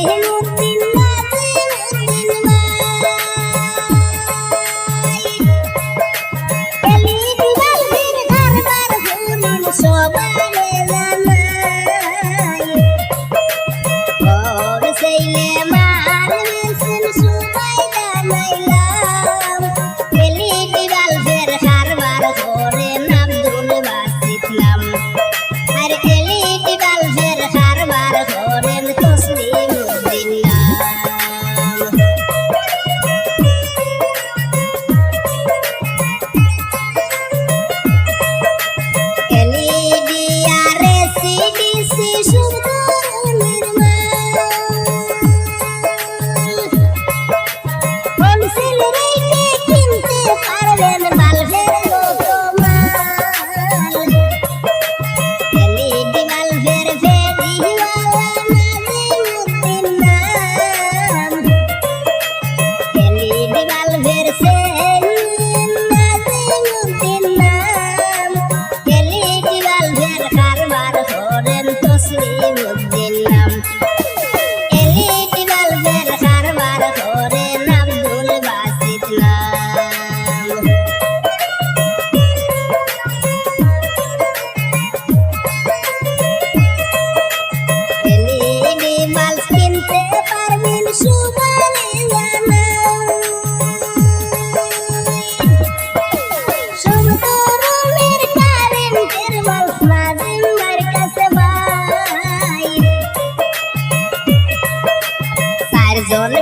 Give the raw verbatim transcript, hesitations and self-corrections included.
নাজিমুদ্দিন নাজিমুদ্দিন ভাই। এলইডি বাল্বের কারবার হুনিন সবারে জানাই। বড় ছেলে মাল মেশিন সবাই জানাইলাম। এলইডি বাল্বের কারবার করেন আব্দুল বাসিত নাম। আর এলইডি বাল্বের কারবার করেন তসলিমুদ্দিন নাম। এলইডি আর এসি ডিসি শুধু নির্মাণ। হোলসেল রেটে কিনতে পারবেন বাল্বের মতো মাল। এলইডি বাল্বের ফেরিওয়ালা নাজিমুদ্দিন নাম। এলইডি বাল্বের সেলিম নাজিমুদ্দিন নাম। এলইডি বাল্বের কারবার করেন তসলিমুদ্দিন নাম। এলইডি বাল্বের কারবার করেন আব্দুল বাসিত নাম। এলইডি বাল্ব কিনতে পারবেন সবারে জানাই। সব ধরনের কারেন্টের বাল্ব নাজিম ভাইর কাছে ভাই। চারজন